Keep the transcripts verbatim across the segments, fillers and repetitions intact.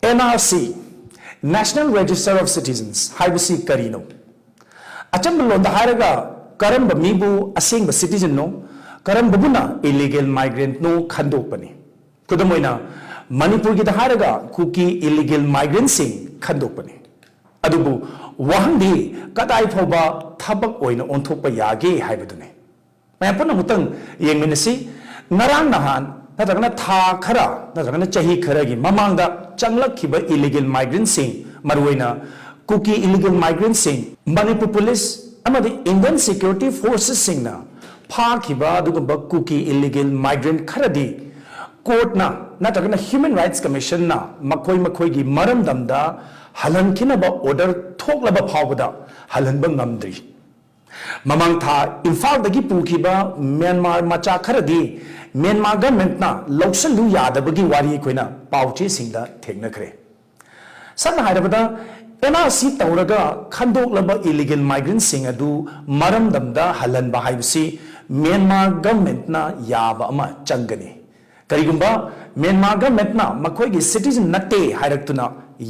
And R C, National Register of Citizens ꯍꯥꯏꯕꯁꯤ ꯀꯔꯤꯅꯣ? ꯑꯆꯝꯕ ꯂꯣꯟꯗ ꯍꯥꯏꯔꯒ, ꯀꯔꯝꯕ ꯃꯤꯕꯨ ꯑꯁꯦꯡꯕ citizenꯅꯣ, ꯀꯔꯝꯕꯕꯨꯅ illegal migrantꯅꯣ ꯈꯟꯗꯣꯛꯄꯅꯤ꯫ ꯈꯨꯗꯝ ꯑꯣꯏꯅ, ꯃꯅꯤꯄꯨꯔꯒꯤꯗ ꯍꯥꯏꯔꯒ ꯀꯨꯀꯤ illegal migrantꯁꯤꯡ ꯈꯟꯗꯣꯛꯄꯅꯤ꯫ ꯑꯗꯨꯕꯨ ꯋꯥꯍꯪꯗꯤ, ꯀꯗꯥꯏ ꯐꯥꯎꯕ ꯊꯕꯛ ꯑꯣꯏꯅ ꯑꯣꯟꯊꯣꯛꯄ ꯌꯥꯒꯦ ꯍꯥꯏꯕꯗꯨꯅꯤ꯫ ꯃꯌꯥꯝ ꯄꯨꯟꯅ ꯑꯃꯨꯛꯇꯪ ꯌꯦꯡꯃꯤꯟꯅꯁꯤ꯫ ꯉꯔꯥꯡ ꯅꯍꯥꯟ ꯅꯠꯇ꯭ꯔꯒꯅ ꯊꯥ ꯈꯔ ꯅꯠꯇ꯭ꯔꯒꯅ ꯆꯍꯤ ꯈꯔꯒꯤ ꯃꯃꯥꯡꯗ ꯆꯪꯂꯛꯈꯤꯕ illegal migrantꯁꯤꯡ, ꯃꯔꯨꯑꯣꯏꯅ ꯀꯨꯀꯤ illegal migrantꯁꯤꯡ, ꯃꯅꯤꯄꯨꯔ ꯄꯨꯂꯤꯁ ꯑꯃꯗꯤ Indian security forcesꯁꯤꯡꯅ ꯐꯥꯈꯤꯕ ꯑꯗꯨꯒꯨꯝꯕ ꯀꯨꯀꯤ illegal migrant ꯈꯔꯗꯤ courtꯅ ꯅꯠꯇ꯭ꯔꯒꯅ Human Rights Commissionꯅ ꯃꯈꯣꯏ ꯃꯈꯣꯏꯒꯤ ꯃꯔꯝꯗꯝꯗ ꯍꯜꯍꯟꯈꯤꯅꯕ order ꯊꯣꯛꯂꯕ ꯐꯥꯎꯕꯗ ꯍꯜꯍꯟꯕ ꯉꯝꯗ꯭ꯔꯤ꯫ ꯃꯃꯥꯡ ꯊꯥ ꯏꯝꯐꯥꯜꯗꯒꯤ ꯄꯨꯈꯤꯕ ꯃ꯭ꯌꯥꯟꯃꯥꯔ ꯃꯆꯥ ꯈꯔꯗꯤ ꯃ꯭ꯌꯥꯟꯃꯥꯔ governmentꯅ ꯂꯧꯁꯤꯜꯂꯨ ꯌꯥꯗꯕꯒꯤ ꯋꯥꯔꯤ ꯑꯩꯈꯣꯏꯅ ꯄꯥꯎ ꯆꯦꯁꯤꯡꯗ ꯊꯦꯡꯅꯈ꯭ꯔꯦ꯫ ꯁꯝꯅ ꯍꯥꯏꯔꯕꯗ, ꯑꯦꯟ ꯑꯥꯔ ꯁꯤ ꯇꯧꯔꯒ ꯈꯟꯗꯣꯛꯂꯕ illegal migrantꯁꯤꯡ ꯑꯗꯨ ꯃꯔꯝꯗꯝꯗ ꯍꯜꯍꯟꯕ ꯍꯥꯏꯕꯁꯤ ꯃ꯭ꯌꯥꯟꯃꯥꯔ governmentꯅ ꯌꯥꯕ ꯑꯃ ꯆꯪꯒꯅꯤ꯫ ꯀꯔꯤꯒꯨꯝꯕ ꯃ꯭ꯌꯥꯟꯃꯥꯔ governmentꯅ ꯃꯈꯣꯏꯒꯤ citizen ꯅꯠꯇꯦ ꯍꯥꯏꯔꯛꯇꯨꯅ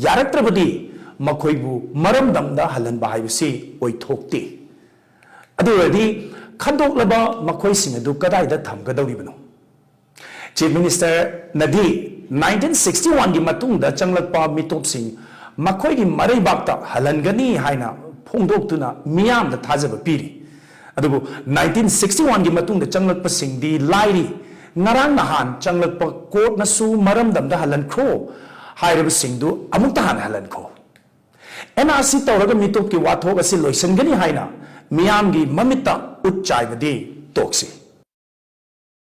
ꯌꯥꯔꯛꯇ꯭ꯔꯕꯗꯤ, ꯃꯈꯣꯏꯕꯨ ꯃꯔꯝꯗꯝꯗ ꯍꯜꯍꯟꯕ ꯍꯥꯏꯕꯁꯤ ꯑꯣꯏꯊꯣꯛꯇꯦ꯫ ꯑꯗꯨ ꯑꯣꯏꯔꯗꯤ, ꯈꯟꯗꯣꯛꯂꯕ ꯃꯈꯣꯏꯁꯤꯡ ꯑꯗꯨ ꯀꯗꯥꯏꯗ ꯊꯝꯒꯗꯧꯔꯤꯕꯅꯣ? Chief Ministerꯅꯗꯤ nineteen sixty oneꯒꯤ ꯃꯇꯨꯡꯗ ꯆꯪꯂꯛꯄ ꯃꯤꯇꯣꯞꯁꯤꯡ ꯃꯈꯣꯏꯒꯤ ꯃꯔꯩꯕꯥꯛꯇ ꯍꯜꯍꯟꯒꯅꯤ ꯍꯥꯏꯅ ꯐꯣꯡꯗꯣꯛꯇꯨꯅ ꯃꯤꯌꯥꯝꯗ ꯊꯥꯖꯕ ꯄꯤꯔꯤ꯫ ꯑꯗꯨꯕꯨ nineteen sixty oneꯒꯤ ꯃꯇꯨꯡꯗ ꯆꯪꯂꯛꯄꯁꯤꯡꯗꯤ ꯂꯥꯏꯔꯤ, ꯉꯔꯥꯡ ꯅꯍꯥꯟ ꯆꯪꯂꯛꯄ courtꯅꯁꯨ ꯃꯔꯝꯗꯝꯗ ꯍꯜꯍꯟꯈ꯭ꯔꯣ ꯍꯥꯏꯔꯕꯁꯤꯡꯗꯨ ꯑꯃꯨꯛꯇ ꯍꯥꯟꯅ ꯍꯜꯍꯟꯈꯣ꯫ ꯑꯦꯟ ꯑꯥꯔ ꯁꯤ ꯇꯧꯔꯒ ꯃꯤꯇꯣꯞꯀꯤ ꯋꯥꯊꯣꯛ ꯑꯁꯤ ꯂꯣꯏꯁꯤꯟꯒꯅꯤ ꯍꯥꯏꯅ ꯃꯤꯌꯥꯝꯒꯤ ꯃꯃꯤꯠꯇ ꯎꯠ ꯆꯥꯏꯕꯗꯤ ꯇꯣꯛꯁꯤ꯫